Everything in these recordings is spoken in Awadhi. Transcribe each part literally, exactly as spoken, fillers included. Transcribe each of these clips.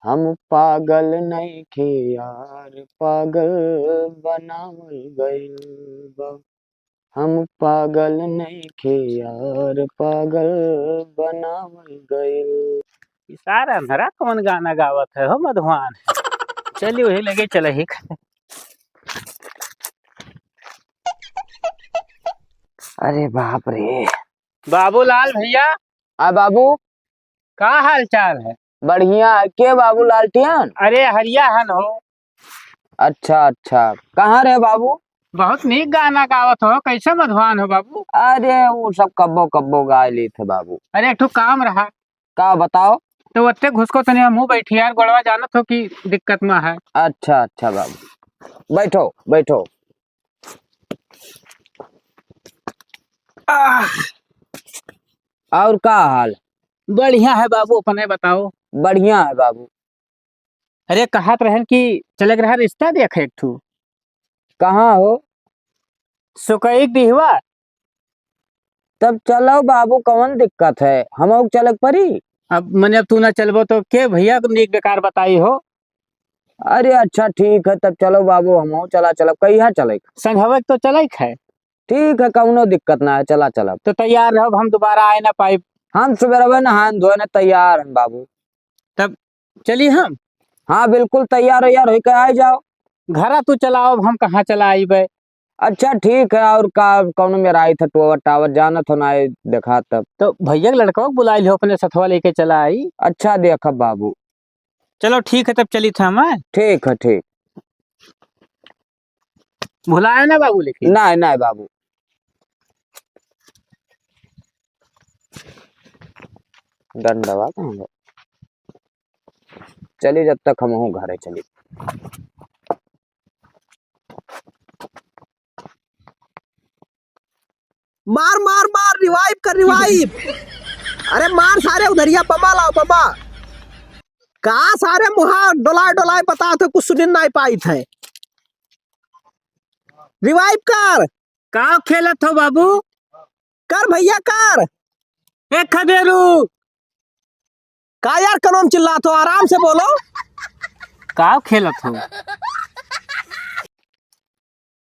हम पागल नइखे यार, पागल बनावल गइल बा। हम पागल नइखे यार, पागल बनावल गइल। ई सारा अन्हरा कौन गाना गावत है हो मधुआन? चली वही लगे चलही। अरे बाप रे। बाबूलाल भैया। आ बाबू। का हाल चाल है? बढ़िया है। के बाबू लालटियन? अरे हरिया हन हो। अच्छा अच्छा, कहाँ रहे बाबू? बहुत नीक गाना गावत हो, कैसे मधुआन हो बाबू? अरे वो सब कब्बो कब्बो गा लेत है बाबू। अरे एक ठो काम रहा। का बताओ? तो ओत्ते घुसको तनी हमहू बैठी यार, गोड़वा जानत हो कि दिक्कत में है। अच्छा अच्छा बाबू, बैठो बैठो। आह! और का हाल? बढ़िया है बाबू, अपने बताओ। बढ़िया है बाबू। अरे कहत रहन कि चले के रहा रिश्ता देखे एक ठू। कहाँ हो? सुकई बिहवा। तब चलो बाबू, कौन दिक्कत है, हमहू के चले के परी। अब मने अब तू ना चलबो तो के भैया को नीक बेकार बताई हो। अरे अच्छा ठीक है, तब चलो बाबू, हमहू चला चलब। कहिया चले? संझवे के तो चले के है। ठीक है, कौनो दिक्कत ना है, चला चलब। तो तैयार रहो, हम दोबारा आए ना पाइब। हम सुबेरवे नहान धोने तैयार हैं बाबू। तब चली हम। हाँ बिल्कुल तैयार हो यार, होई के आ जाओ। घरा तू चलाओ, अब हम कहाँ चला आइबे। अच्छा ठीक है, और का कौनो मेरा आई था टोवर टावर जानत हो ना आए देखा तब। तो भैया के लड़कवा के बुलाई लियो, अपने सथवा लेके चला आई। अच्छा देखब बाबू। चलो ठीक है, तब चली था हम, हैं? ठीक है, ठीक। भुलाए ना बाबू लेकिन। नहीं, नहीं बाबू। डंडवा कहाँ बा? चली जब तक हमहू घरे चली। मार, मार, मार, revive कर, revive। अरे मार सारे उधरिया, बमा लाओ, बमा। का सारे मुहा डोलाए, डोलाए बतात है, कुछ सुनिन नाहीं पाइत है। Revive कर। का खेलत हो बाबू? कर भैया, कर। ए खदेरू। का यार, कनोम चिल्लात हो, आराम से बोलो। का खेलत हो?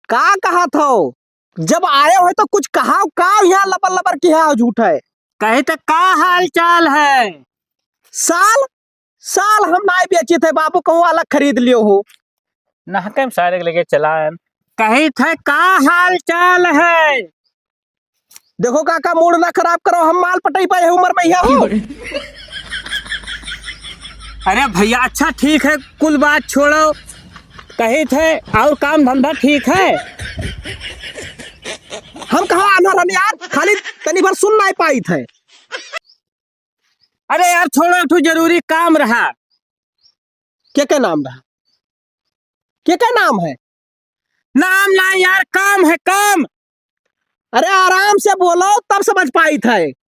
का कहत हो? जब आए हो तो कुछ कहाओ, का यहाँ लबर लबर किहा हो झूठ है? कहे तो का हाल चाल है? साल, साल हम नाई बेचित है बाबू, कहूँ अलग खरीद लियो हो। नहके में सारे के लेके चलाएन। कहे थे का हाल चाल है? देखो काका, mood ना खराब करो, हम माल पटई पाए उम्र में यहाँ हो। अरे भैया, अच्छा ठीक है, कुल बात छोड़ो, कही थे और काम धंधा ठीक है? हम कहा आना रहने यार, खाली तनी भर सुन नाई पाई थे। अरे यार, छोड़ो, एक ठो जरूरी काम रहा। के के नाम रहा? के के नाम है? नाम ना यार, काम है, काम। अरे आराम से बोलो, तब समझ पाई थे।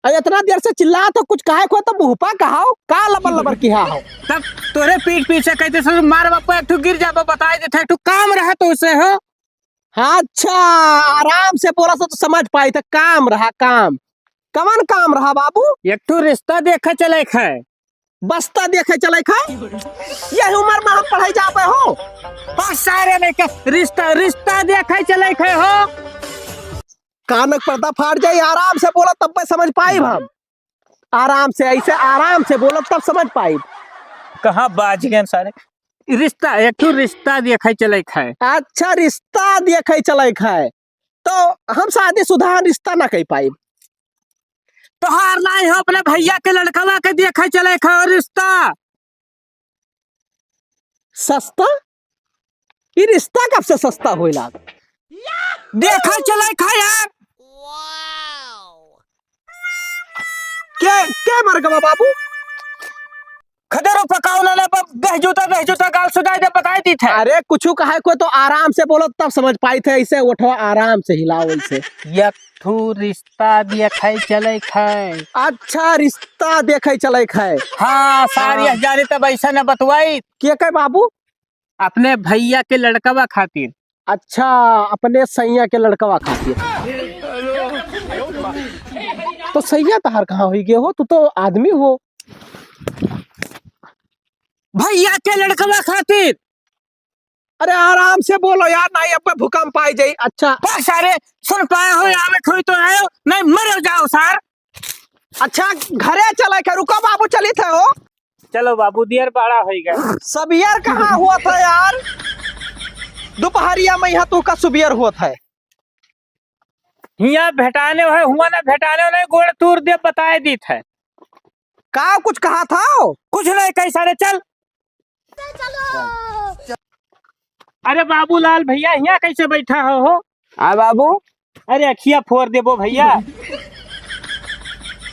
अरे इतना देर से चिल्ला तो कुछ कहे को तो मुँह पा कहाओ, का लबर लबर किहा हो? तब तोरे पीठ पीछे कहते ससुर मार बापा, एक ठो गिर जाबो, बताई देते, एक ठो काम रहा तो उसे हो। हाँ, अच्छा, आराम से बोला सो तो समझ पाई था, काम रहा, काम। कवन काम रहा बाबू? एक ठो रिश्ता देखे चले खे। बस्ता देखे चले खे? यही उम्र में हम पढ़े जाबे हो? बस सारे लेके रिश्ता, रिश्ता देखे चले खे हो। कान क पर्दा फाट जाई, आराम से बोला तब पे समझ पाई हम। आराम से, ऐसे आराम से बोला तब समझ पाई। कहाँ बाज गए सारे? रिश्ता, एक ठो रिश्ता देखे चले खे। अच्छा, रिश्ता देखे चले खे, तो हम शादीशुदा रिश्ता ना कह पाई। तोहार नाई हो, अपने भैया के लड़कवा के देखे चले खे रिश्ता। सस्ता? ई रिश्ता कब से सस्ता होए लाग? देखा चले खा यार। के, के मर गवा बाबू? खदेरो पकाओ ना, ना, ब-, देह जूता, देह जूता, गाल सुजाई दे, बताई दी थे। अरे, कुछ कहे को तो आराम से बोलो, तब समझ पाई थे, ऐसे उठवा आराम से हिलाओ, ऐसे। एक ठू रिश्ता देखे चले खे। अच्छा, रिश्ता देखे चले खे। हाँ, सारी हाँ। जाने तब ऐसा न बतवाई। के के बाबू? अपने भैया के लड़कवा खातिर। अच्छा, अपने सैया के लड़कवा खातिर। तो सैया तहार कहाँ होई गए हो? तू तो आदमी हो। भैया के लड़कवा खातिर। अरे आराम से बोलो यार, नाहीं अब भूकंप आइ जाई। अच्छा। बस अरे, सुन पाए हो, आवत होई तो आयो, नाहीं मर जाओ सार। अच्छा, घरे चले के, रुको बाबू, चलित है हो। चलो बाबू, दियर बड़ा होई गए। सबियर कहाँ होत है यार? दुपहरिया में यहाँ तू का सुबियर होत है? हियाँ भेटाने है, हुआँ ना भेटाने हो, नाहीं गोड़ तूर दे, बताए दीत है। का कुछ कहा था? कुछ नाहीं, कैसा रे, चल। अरे बाबूलाल भैया, हियाँ कैसे बैठा हो, हो? हाँ बाबू। अरे अखिया फोर देबो भैया।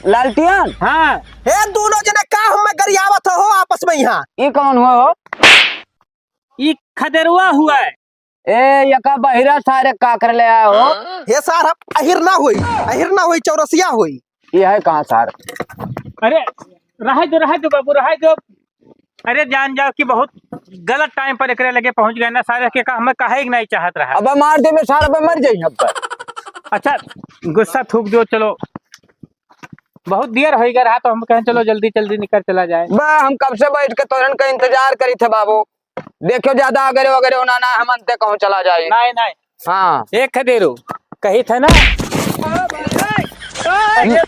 लालटियन। हाँ। हे दोनों जने का हमें गरियावत हो आपस में यहाँ? ई कौन हुआ हो? ई खदेरुआ हुआ है। ए, यका बहिरा सारे का कर ले आए हो? हे सार, हम अहिर ना होई, अहिर ना होई, चौरसिया होई। ये है कहाँ सार? अरे, रहे दो, रहे दो बाबू, रहे दो। अरे, जान जाओ कि बहुत गलत टाइम पर एकरे लगे पहुँच गए ना, सारे के का, हमें कहे के नाहीं चाहत रहा। अब मार दे में सार, अब मर जाई अब। अच्छा, गुस्सा थूक दो, चलो। बहुत देर होइ गया रहा, तो हम कहें, चलो जल्दी, जल्दी निकल चला जाए। बा, हम कब से बैठ के तोरन का इंतजार करी थे बाबू। देखो, ज्यादा अगरे वगरे होना ना, हम अंते कहूँ चला जाए। नहीं, नहीं। हाँ। एक खदेरू, कही थे ना। अरे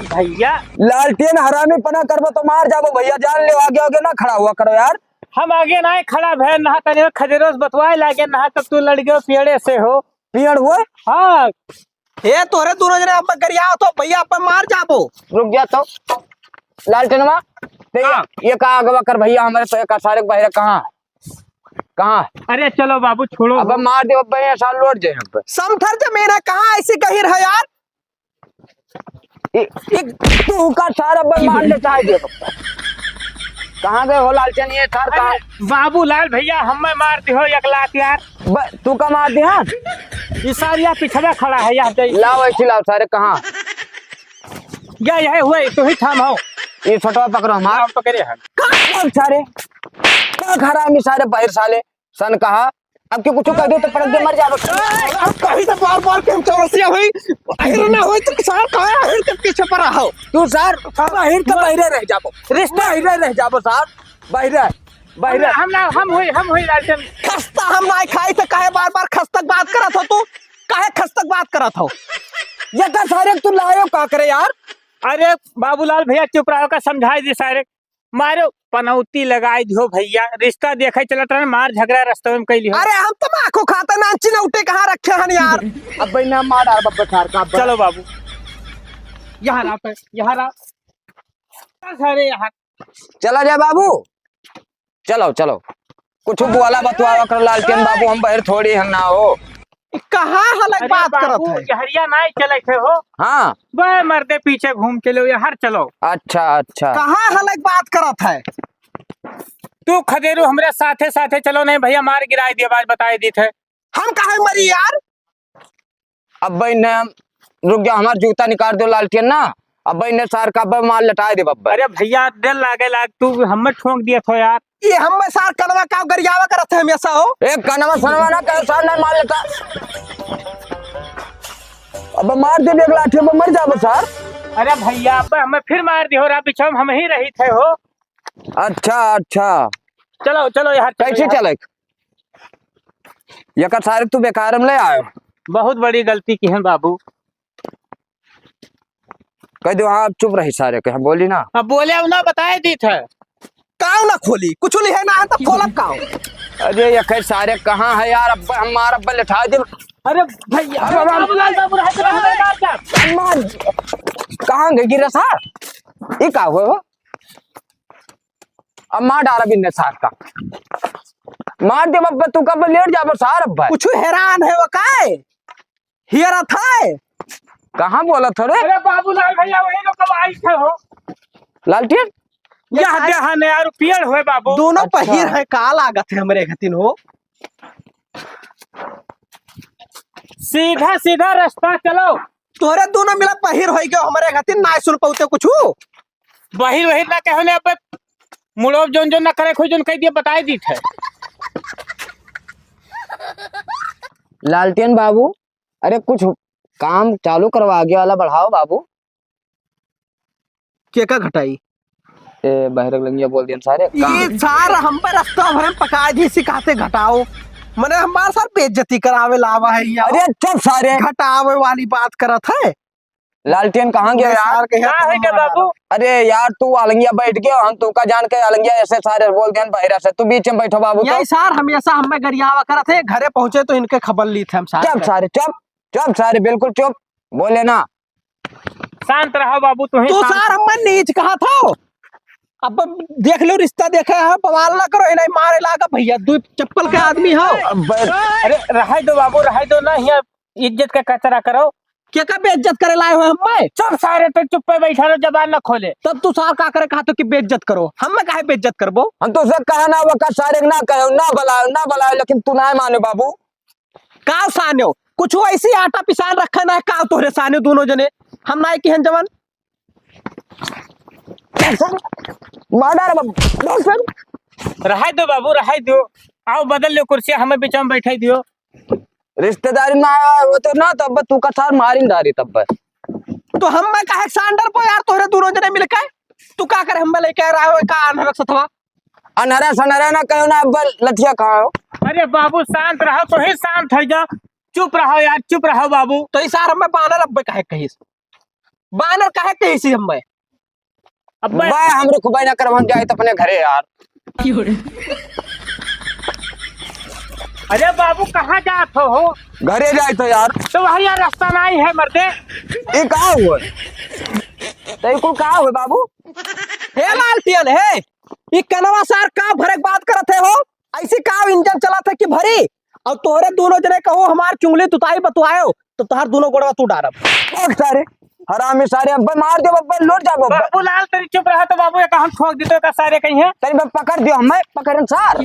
भैया। लालटेन हरामी पना करबो तो मार जाबो भैया, जान ले, आगे, आगे ना खड़ा हुआ करो यार। हम आगे ना खड़ा भे, ना तने खदेरो से बतवाए लागे, ना तब तू लड़ गयो पेड़े से हो। पेड़ हुआ? हाँ। ए, तोहरे दोनों जने अब गरियावत हो, भैया अब मार जाबो। रुक जा तो। लालटेनवा, ते हाँ। ये का अगवा कर भैया, हमारे तो एक सारे बहिरा कहाँ? कहाँ? अरे चलो बाबू, छोड़ो। अब मार दे, अब भैया साल लौट जाए अब। समथर जमीन है, कहाँ ऐसी गहिर है यार? ए, ए, तू का सार अब मार ले चाहे दे। कहाँ गए हो लालटेन, ये सार कहाँ? अरे, बाबूलाल भैया, हमें मार दिहो एक लात यार। ब-, तू का मार दिहा? ये सार यहाँ पिछड़ा खड़ा है, यहाँ पे। लाओ ऐसी लाओ सारे, कहाँ? या यही हुए, तू ही थाम हो। ये छोटवा पकड़ो हमार। हम पकड़े हैं। का सारे? का खरामी सारे बाहर साले? सन कहा, अब क्यों कुछ कह दो तो पटक दे मर जाबो। अब कहीं से बार बार के हम चौरसिया हुई, अहिर ना हुई तो सार कहा अहिर के पीछे पड़ा हो। तू सार, सार अहिर के बहिरे रह जाबो, रिश्ता अहिरे रह जाबो सार, बहिरे, बहिरे। हम ना, हम हुई, हम हुई लालटेन। खस्ता हम ना खाई तो काहे बार बार खस्तक बात करत हो तू? काहे खस्तक बात करत हो? ये का सारे तू लायो का करे यार? अरे बाबूलाल भैया चुप रहो का समझाई दी सारे। मारो पनौती लगाई दियो भैया, रिश्ता देखे चलत रहन, मार झगड़ा रस्तवे में कैली हो। अरे हम तमाकू खाते ना, चिनौटे कहाँ रखे हन यार? अब भाई ना मार डार बब्बे सार का अब। चलो बाबू, यहाँ रहा पे, यहाँ रहा। सारे यहाँ। चला जाए बाबू, चलो, चलो। कुछ बोला बतवावा कर लालटेन बाबू, हम बहर थोड़ी हन ना हो। कहाँ हलक अरे बात बाबू, करत है? जहरिया नाई चले थे हो। हाँ। बे मर्दे पीछे घूम चलो, यार चलो। अच्छा, अच्छा। कहाँ हलक बात करत है? तू खदेरू हमरे साथे साथे चलो, नहीं भैया मार गिराई दिया, बात बताई दी थे। हम काहे मरी यार? अब भाई ने, रुक जा, हमार जूता निकाल दो लालटेन ना। अब भाई ने सार का अब मार लटाए दे बब्बा। अरे भैया, डर लागे लाग, तू हमें ठोंक दिया थो यार। ये हमें सार कनवा का गरियावा करत है हमेशा हो। ए, कनवा सनवा ना कहे सार, ना मार लेता। अब मार दे एक लाठी, अब मर जाबो सार। अरे भैया, अब हमें फिर मार दियो, रा पीछे हम ही रही थे हो। अच्छा, अच्छा। चलो, चलो यार, चलो कैसे यार। चले? यका सारे तू बेकार में ले आयो। बहुत बड़ी गलती की है बाबू। कह दो, हाँ, अब चुप रही सारे के, हम बोली ना। अब बोले, अब ना बताए दी थे। काव ना खोली, कुछ नहीं है ना है तो खोलब काव। अरे ये खैर सारे कहाँ है यार, अब हमार अब लेटा दे। अरे भैया, अरे बाबू, बाबूलाल बाबू, रहे तो हमें मार जा। मार, कहाँ गई गिरा सार? ये का हुआ हो? अब मार डाला बिन्ने सार का। मार दे बब्बा, तू कब लेट जाबो सार अब? कुछ हैरान है वो काय? हियरा था? कहाँ बोला था रे? अरे बाबूलाल भैया, वही लोग कब आई थे हो? लालटेन? यह देहा ने यार पेड़ होए बाबू। दोनों अच्छा। पहिर है, का लागत है हमरे घतिन हो? सीधा सीधा रास्ता चलो। तोरे दोनों मिला पहिर होई गयो हमरे घतिन, ना सुन पाउते कुछ। बहिर वहिर ना कहो ने, अब मुड़ो जोन जोन ना करे, कोई जोन कह दिया, बताए दी थे। लालटेन बाबू, अरे कुछ काम चालू करवा, आगे वाला बढ़ाओ बाबू। के का घटाई? ए, बहिरक लंगिया बोल दियन सारे। ये सार हम पे रस्ता भरे में पकाए दी, सिखाते घटाओ। मने हमार सार बेइज्जती करावे लावा है यार। अरे चुप सारे। घटावे वाली बात करत है। लालटेन कहाँ गया ये यार? सार के का है के बाबू? अरे यार, तू अलंगिया बैठ गया, हम तू का जान के अलंगिया ऐसे सारे बोल दियन बहिरा से। तू बीच में बैठो बाबू तो। यही सार हमेशा हमें गरियावा करत है, घरे पहुँचे तो इनके खबर ली थे हम सार चुप के। सारे, चुप, चुप सारे, बिल्कुल चुप, बोले ना। शांत रहो बाबू, तू ही तू शांत सार हमें नीच कहा था। अब देख लो, रिश्ता देखे है, बवाल ना करो, इन्हें मारे लागा भैया, दू चप्पल के आदमी हो। अबे अरे रहे दो बाबू, रहे दो ना, यहाँ इज्जत का कचरा करो। के का बेइज्जत करे लाए हो हमें? चुप सारे, तो चुप पे बैठा रहो, जबान ना खोले। तब तू सार का करे कहा तो कि बेइज्जत करो, हमें काहे बेइज्जत करबो? हम तो उसे कहा ना, वो का सारे ना कहो, ना बुलाओ, ना बुलाओ, लेकिन तू ना माने बाबू। का सान्यो? कुछ ऐसी आटा पिसान रखा ना है का तोहरे सान्यो दोनों जने? हम ना किहन जवन। मार डाल बाबू, डाल सर। रहाई दो बाबू, रहाई दो। आओ बदल लो कुर्सिया, हमें बीच में बैठाई दियो। रिश्तेदारी ना आया हो तो ना, तब तू का सार मारिन डारी तब। तो हम मैं काहे सांडर पो यार, तोहरे दोनों जने मिलके? तू का करे हम लेके आ रहा हो, का अनहरक सथवा? अनहरा सनहरा ना कहो ना, अब लठिया कहाँ हो? अरे बाबू शांत रहो, तो ही शांत हो जा। चुप रहो यार, चुप रहो बाबू। तो ई सार हमें बानर अब्बे काहे कहिस? बानर काहे कहिस हमें? अब्बे बा हमरे खुबाई ना करवान जाए तो अपने घरे यार। अरे बाबू कहाँ जात हो, हो? घरे जाए तो यार। तो वही यार रास्ता नहीं है मर्दे। ये का हुआ? तो ये कुल का हुआ बाबू? हे लालटेन, हे, ई कनवा सार का भरक बात करत है हो? ऐसी का इंजन चलत है कि भरी? और तोहरे दोनों जने कहो हमार चुंगली तुताई बतुआयो, तो तोहार दोनों गोड़वा तू डारब। देख सारे, हरामी सारे, अब्बे मार देब, अब्बे लौट जाबो, अब्बे। बाबूलाल, तनी चुप रहा तो बाबू, एक हम ठोक देते का सारे कहीं है। तनी बे पकड़ दियो, हमें पकड़न सार।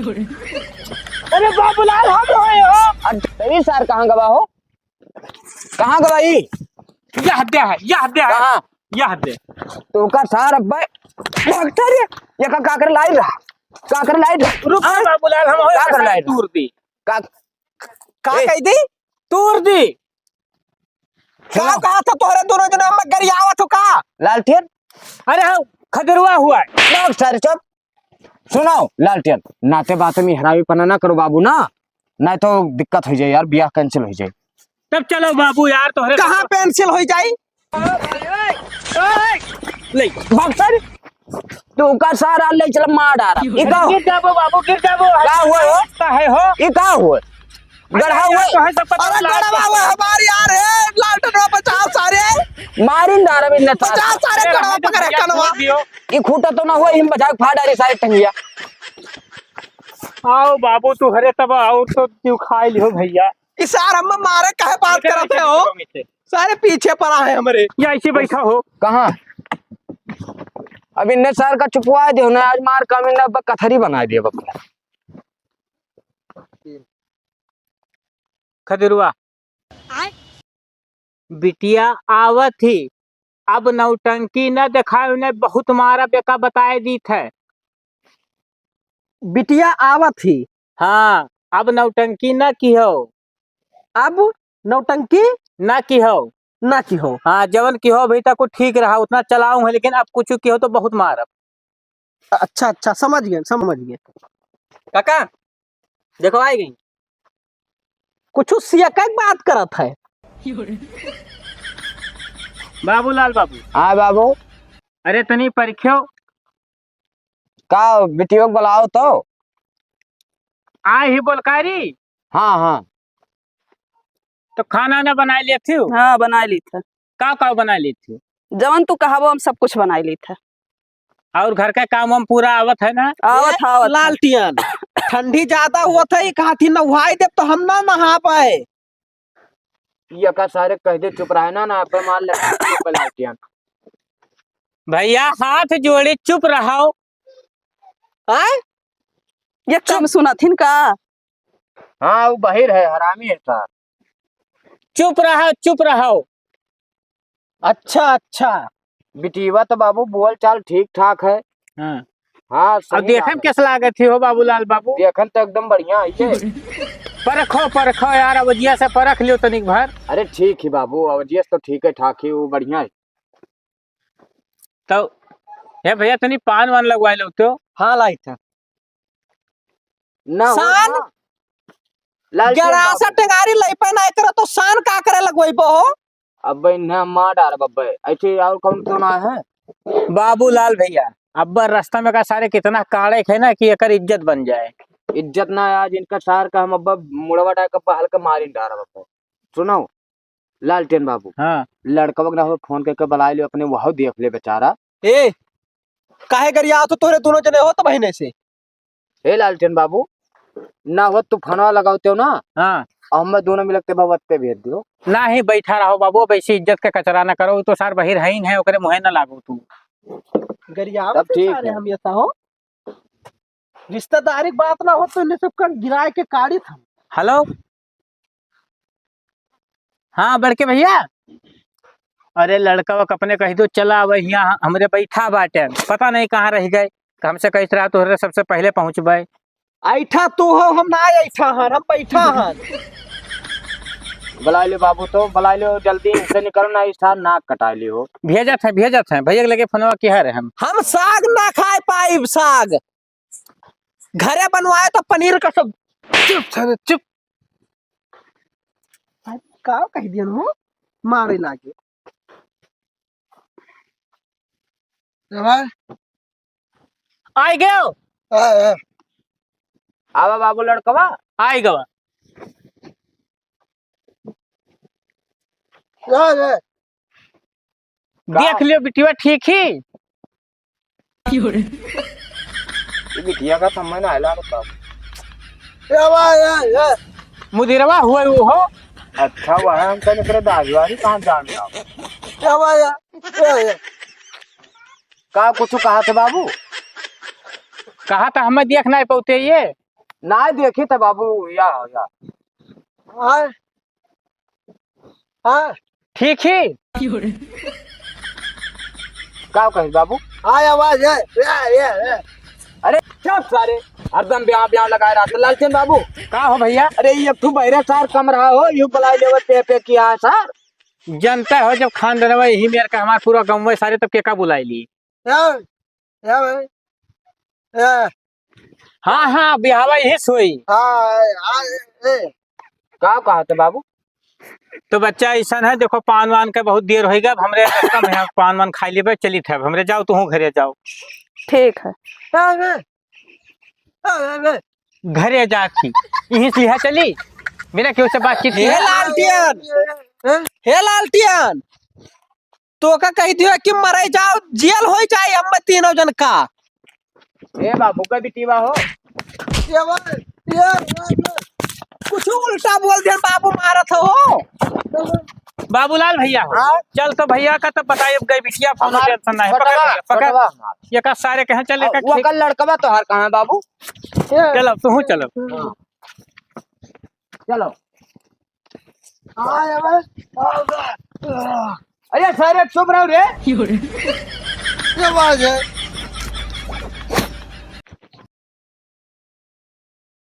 अरे बाबूलाल, हम रहे हो। अरे तनी सार कहाँ गवा हो? कहाँ गवा ई? यह दे है, यह दे है। कहाँ? यह दे। तो का सार अब्बे, डॉक्टर ये, ये का, का कर लाई रहा? का कर लाई रहा? रुक हाँ? बाबूलाल, हम हो का कर लाई रहा? तूर दी। का, का ए। कह दी? तूर दी। सुनो। का कहा था तोहरे दोनों जना में गरियावत हो का? लालटेन? अरे हाँ, खदेरुआ हुआ है। डॉक्टर चुप। सुनो लालटेन, नाते बाते में हरामी पना ना करो बाबू ना, नहीं तो दिक्कत हो जाए यार, ब्याह cancel हो जाए। तब चलो बाबू यार, तोहरे कहाँ cancel हो जाई? ले। बक्सर, तू का सारा ले चल मार डारा। ई का हो? गिर जाबो बाबू, गिर जाबो। का हुआ हो? का है हो? ई का हुआ? गढ़ा हुआ? तो है सब पता अरे लगा। गढ़वा हुआ हमारी यार है, लालटेन बचाओ सारे। मारिन डारा बिन नता। बचाओ सारे, अरे गढ़वा रहने दो पकड़े भैया, कनवा। छोड़ दियो। ई खूटा तो ना हुआ, इम बजाक फाड़ डारी सारे टंगिया। आओ बाबू, तू हरे तब और तो तू खा लियो भैया। ई सार हम मारे काहे बात करत है हो? सारे पीछे पड़ा है हमरे। या ऐसे बैठा हो। कहाँ? अब इन्ने सार का चुपवा दियो ना, आज मार का मैंने अब कथरी बना दिया बप्पा। खदेरुआ। बिटिया आवत ही, अब नौटंकी न देखावे, उन्हें बहुत मारा बेका बताए दीत है। बिटिया आवत ही। हाँ, अब नौटंकी न किहो। अब नौटंकी? न किहो। न किहो। हाँ, जवन किहो अभी तक वो ठीक रहा, उतना चलाऊ है, लेकिन अब कुछ किहो तो बहुत मारब। अच्छा, अच्छा, समझ गए, समझ गए। काका, देखो आई गई। कुछ सियका के बात करत है। बाबूलाल बाबू। हाँ बाबू। अरे तनी परख्यो। का बिटियो के बुलाओ तो। आ ही बोलकारी। हाँ, हाँ। तो खाना ना बनाए लेती हो? हाँ, बनाए ली था। का का बनाए लेती हो? जवन तू कहाबो हम सब कुछ बनाए ली था। और घर का काम वाम पूरा आवत है ना? आवत, ए, आवत है। लालटियन, ठंडी ज्यादा होत है, कहा थी नहाई देब तो हम ना नहा पाए। ये का सारे कह दे चुप रहे ना, ना पे मार ले चुप लालटियन। भैया हाथ जोड़े चुप रहो। आय? ये कम सुनत हिन का? हाँ, वो बहिर है, हरामी है सार। चुप रहो, चुप रहो। अच्छा, अच्छा। बिटिया तो बाबू बोल चाल ठीक ठाक है। हाँ। हाँ, अब सही देखन बात है। कैसे लागत ही हो बाबूलाल बाबू? देखन तो एकदम बढ़िया है ये। परखो, परखो यार, अवजिया से परख लियो तनिक भर। अरे ठीक ही बाबू, अवजिया से तो ठीक है, ठाक ही, वो बढ़िया है। तो हे भइया, तनी पान वान लगवाइ लेउ तो। हाँ, लाइत है। ना हो सान? ना। लालटेन गड़ासा बाबू। टेंगारी लइपे ना एकरा तो सान का करे लगवइबो हो? अब्बे इन्हें मार डारब अब्बे। ऐसे और कौन कौन आए हैं? बाबूलाल भइया, अब्बे रस्ता में का सारे कितना काड़े खे ना कि एकर इज्जत बन जाए। इज्जत ना आज इनका सार का हम अब्बे मुड़वा डाल के बहल के मारिन डारब अब्बे। सुनो, लालटेन बाबू। हाँ। लड़कवा के ना हो, फोन करके बुलाइ लियो अपने, वहू देख ले बेचारा। ए, काहे गरियात हो तोहरे दोनों जने हो तो बहिने से? ए लालटेन बाबू, ना हो तू फोनवा लगावते हो ना। हाँ। और हमें दोनों मिलके भगवत पे भेज दियो। नाही, बैठा रहो बाबू, अब ऐसी इज्जत के कचरा ना करो, तो सार बहिर है ही नहीं, ओकरे मुँहे ना लागो तू। गरियाव तब तो ठीक सारे है। हम ऐसा हो। रिश्तेदारी के बात ना हो तो इन्हें सबका गिराए के काड़ी था। हेलो, हाँ बड़के भइया, अरे लड़कवा के अपने कहि दो चला अब हियाँ हमरे बैठा बाटे, पता नहीं कहाँ रहि गए। हमसे कहित रहा तोहरे सबसे पहिले पहुँचबे। ऐठा तू हो, हम ना ऐठा हन, हम बैठा हन। बुलाइ ले बाबू तो, बुलाइ ले जल्दी से निकलो ना, इस सार नाक कटाइ ली हो। भेजत है, भेजत है, भइया के लगे फोनवा किहा रहे हम। हम साग ना खाए पाइब, साग। घरे बनवाए तो पनीर का सब। चुप सारे, चुप। का कहि दियन हो? मारे लागे। जवान। आइ गयो। हाँ, हाँ। आवा बाबू लड़कवा। आइ गवा। हाँ, हाँ। देख लियो बिटिया ठीक ही। ये बिटिया का समय ना आइला बता। ए बा, ए, ए। मुदिरवा हुए वो हो। अच्छा, वह हम कहने तेरे दाजवारी कहाँ जान रहा? ए बा, ए, ए, ए। का कुछ कहा थे बाबू? कहा था हमें देख नहीं पाते ये। ना देखी था बाबू, या, या। हाँ। हाँ। ठीक ही। का कही बाबू? हाँ, आवाज है। या, या, या। अरे चुप सारे, हरदम ब्याह ब्याह लगाए रहते लालचंद बाबू। का हो भइया? अरे ये तू बहरे सार कम रहा हो, यूं बुलाए लेवत पे, पे किया है सार। जनता हो जब खानदानवा यही मेर का हमार पूरा गाँव में सारे तब के का बुलाए ली? या, या भाई। या। हाँ, हाँ, बिहावा यही सोई। हाँ, आ, ए। का कहा थे बाबू? तो बच्चा ऐसन है, देखो पान वान का बहुत देर होइगा, अब हमरे रस्ता में यहाँ पान वान खाइ लेबे, चली थे, अब हमरे जाओ, तू घरे जाओ। ठीक है। आ, ए। आ, ए, ए। घरे जाती, यहीं से लिहा चली, बिना केहू से बातचीत हे किए। लालटियन, हैं? हे लालटियन, तोका कहि दियो कि मरे जाओ, जेल होइ जाए, हम तीनों जन का। ए बाबू का बिटिया हो। ये बा-, ये, ये, ये। कुछ उल्टा बोल दिया, बाबू मारत हो। बाबूलाल भइया हो। हाँ? चल तो भइया का तो बताइए, अब गई बिटिया, फोन हमार टेंशन नहीं। पकड़, छोटवा, पकड़। छोटवा हमार। ये का सारे कहें चले का वो ठीक। कल लड़कवा तोहार कहाँ है बाबू? चलो, तू चलो। हाँ। चलो। हाँ, ये बस। अरे सारे चुप रहो रे। ये बात है।